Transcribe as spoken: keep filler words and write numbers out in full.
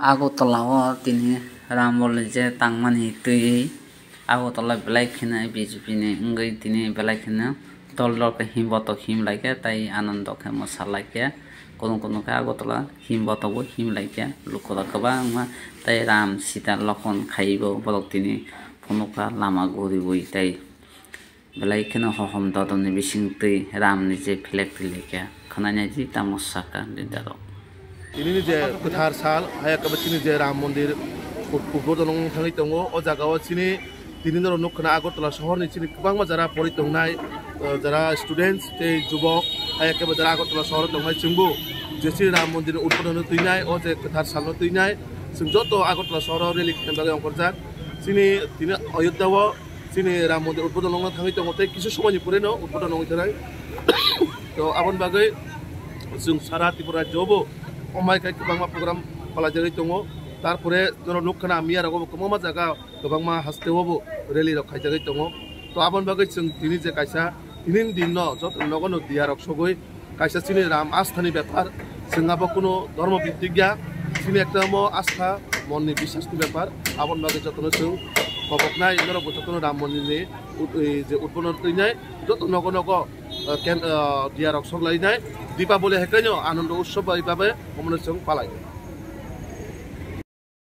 Agartala o tini Ram Mandir je tangmani twi Agartala belai kheno B J P ni wngwi tini belai kheno dol dol khe him botok him laikhe tei anando khe mwsa laikhe. Kono kono khe Agartala him botok bo him laikhe, lukurok kwbangma tei Ram Sita Lokhon khaiwi bo borok tini phunukha lama guriwi tei belai kheno hohom dodom ni bising twi Ram ni je flag twi laikha khwnai nai di tamo sakha leader rok. Tini ni je kwthar sal, haya khe bo chini je Ram Mandir ud-, udbodon wng thangwi tongo, o jaga o chini tini norok nuk khna Agartala sohor ni chini kwbangma jara pori tongnai, eh, jara students tei jubok, haya khe bo jara Agartala sohor o tongnai chwngbo je chini Ram Mandir ni udbodon no twi nai, o je kwthar sal no twi nai, chwng joto Agartala sohor o rally khaina bagwi ongkhorjak. Chini tini Ayodhya o chini Ram Mandir udbodon wngna thangwi tongo tei kisa somoini pore no udbodon wngwi thanai. To aboni bagwi chwng sara Tripura rajyo bo omai khai kwbangma program phalai jagwi tongo. Tarpore norok nuk khna miya rogo bo kwbangma jaga kwbangma haste o bo rally rok khai jagwi tongo. To aboni bagwi chwng tini je kaisa tini din no joto nogo no diya rok sogwi kaisa chini Ram asthani bepar, chwng abo kuno dhormo bhittrik ya, chini ekta omo astha, monni biswasni bepar, aboni bagwi jotono chwng khoboknai, norokbo jotono Ram Mandirni ut-, ei je udbodon twinai, joto nogo nogo, eh, ken-, eh, diya rok soklainai, Dipaboli hai khe no Anando Utsav bai babe omono chwng palai.